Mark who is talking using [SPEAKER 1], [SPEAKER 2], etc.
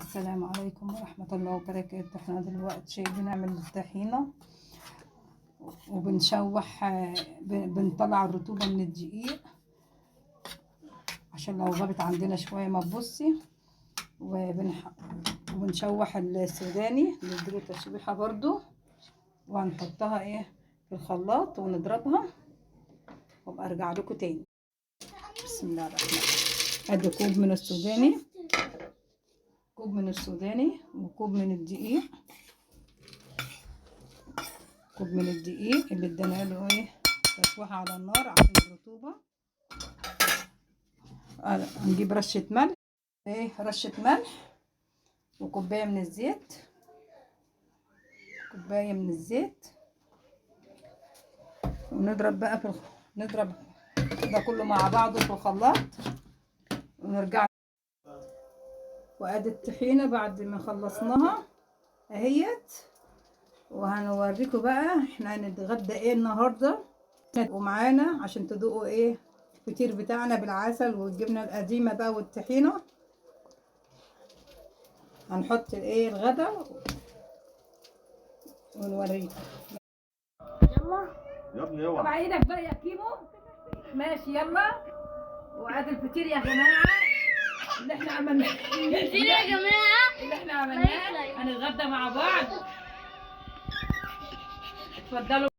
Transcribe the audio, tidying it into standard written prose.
[SPEAKER 1] السلام عليكم ورحمة الله وبركاته. احنا دلوقتي بنعمل الطحينة وبنشوح، بنطلع الرطوبة من الدقيق عشان لو غابت عندنا شوية ما تبصي، وبنشوح السوداني، نديله تشويحة برضو، وهنحطها ايه في الخلاط ونضربها، وابقى ارجع لكم تاني. بسم الله الرحمن الرحيم. ادي كوب من السوداني، كوب من السوداني وكوب من الدقيق، كوب من الدقيق اللي ادينا له ايه تشويحه على النار عشان الرطوبة. هنجيب رشه ملح، ايه رشه ملح، وكوبايه من الزيت، كوباية من الزيت، ونضرب بقى في نضرب ده كله مع بعضه في الخلاط ونرجع. وادي الطحينه بعد ما خلصناها اهيت، وهنوريكم بقى احنا هنتغدى ايه النهارده، ومعانا عشان تذوقوا ايه الفطير بتاعنا بالعسل والجبنه القديمة بقى والطحينه. هنحط الايه الغدا ونوريكم.
[SPEAKER 2] يلا
[SPEAKER 3] يا ابني اوعى
[SPEAKER 1] طبعا ايدك بقى يا كيمو. ماشي يلا. وادي الفطير يا جماعة اللي احنا عملناه،
[SPEAKER 2] كتير يا جماعة
[SPEAKER 1] اللي احنا عملناه، هنتغدى مع بعض. اتفضلوا.